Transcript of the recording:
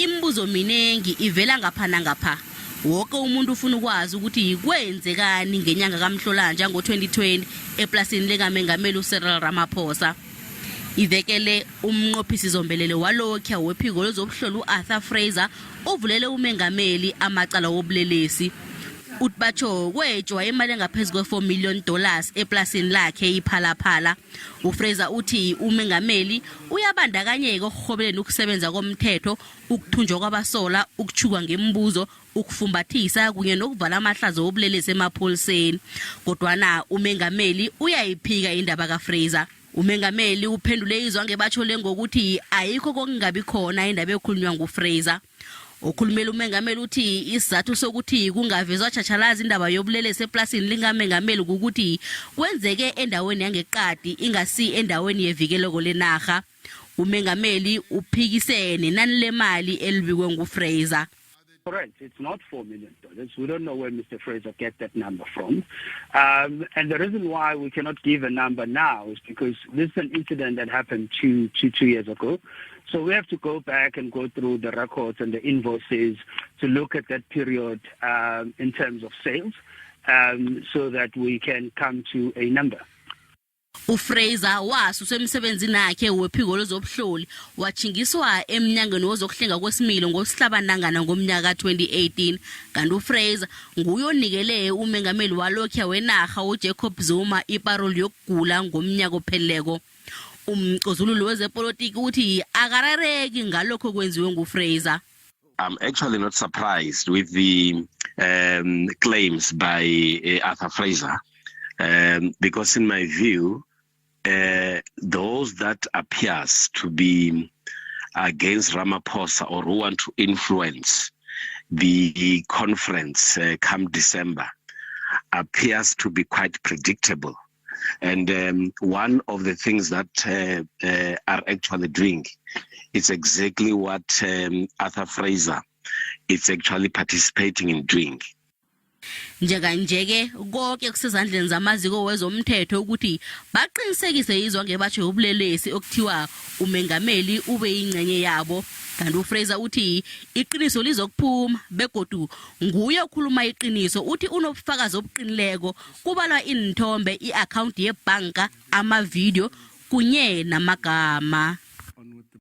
Imibuzo minengi ivela ngapha nangapha. Woke umuntu ufuna ukwazi ukuthi kwenzekani ngenyanga kaMhlolanja ngo-2020 eplasini likaMengameli uCyril Ramaphosa. Iveke le umnqophisi zombelele walokhuya wephiko lezobuhloli u-Arthur Fraser uvulele umengameli amacala wobulelesi. Uthi batsho kwetjwa imali engaphezu kwe-4 million dollars eplasini lakhe iPhalaphala. UFraser uthi umengameli uyabandakanyeka ekurhobeleni ukusebenza komthetho, ukuthunjwa kwabasola, ukutjhukwa ngemibuzo, ukufumbathisa kunye nokuvala amahlazo wobulelesi emapholiseni. Kodwana umengameli uyayiphika indaba kaFraser. Umengameli uphendule izwangebatjho le ngokuthi ayikho kokungabi khona indaba ekhulunywa nguFraser. Okhulumela umengameli uthi isizathu sokuthi kungavezwa tjhatjhalazi indaba yobulelesi eplasini likamengameli kukuthi kwenzeke endaweni yangeqadi ingasi endaweni yevikeleko lenarha. Umengameli uphikise nenani lemali elibikwe nguFraser. Correct. It's not $4 million. We don't know where Mr. Fraser get that number from. And the reason why we cannot give a number now is because this is an incident that happened 2 years ago. So we have to go back and go through the records and the invoices to look at that period in terms of sales so that we can come to a number. UFraser wasuswa emsebenzini akhe wephiko lezobuhloli watjhingiswa emnyangweni wezokuhlenga kwesimilo ngosihlabantangana ngomnyaka ka-2018. Kanti uFraser nguye onikele umengameli walokhuya wenarha uJacob Zuma iparoli yokugula ngomnyaka opheleleko. Umcozululo wezepolitiki uthi akarareki ngalokho kwenziwe nguFraser. I'm actually not surprised with the claims by Arthur Fraser, because in my view, those that appears to be against Ramaphosa or who want to influence the conference come December appears to be quite predictable. And one of the things that are actually doing is exactly what Arthur Fraser is actually participating in doing. Njenganje-ke konke kusezandleni zamaziko wezomthetho ukuthi baqinisekise izwangebatjho yobulelesi okuthiwa umengameli ube yingcenye yabo. Kanti uFraser uthi iqiniso lizokuphuma begodu nguye okhuluma iqiniso. Uthi unobufakazi obuqinileko, kubalwa iinthombe, i-akhawunti yebhanka, amavidiyo kunye namagama.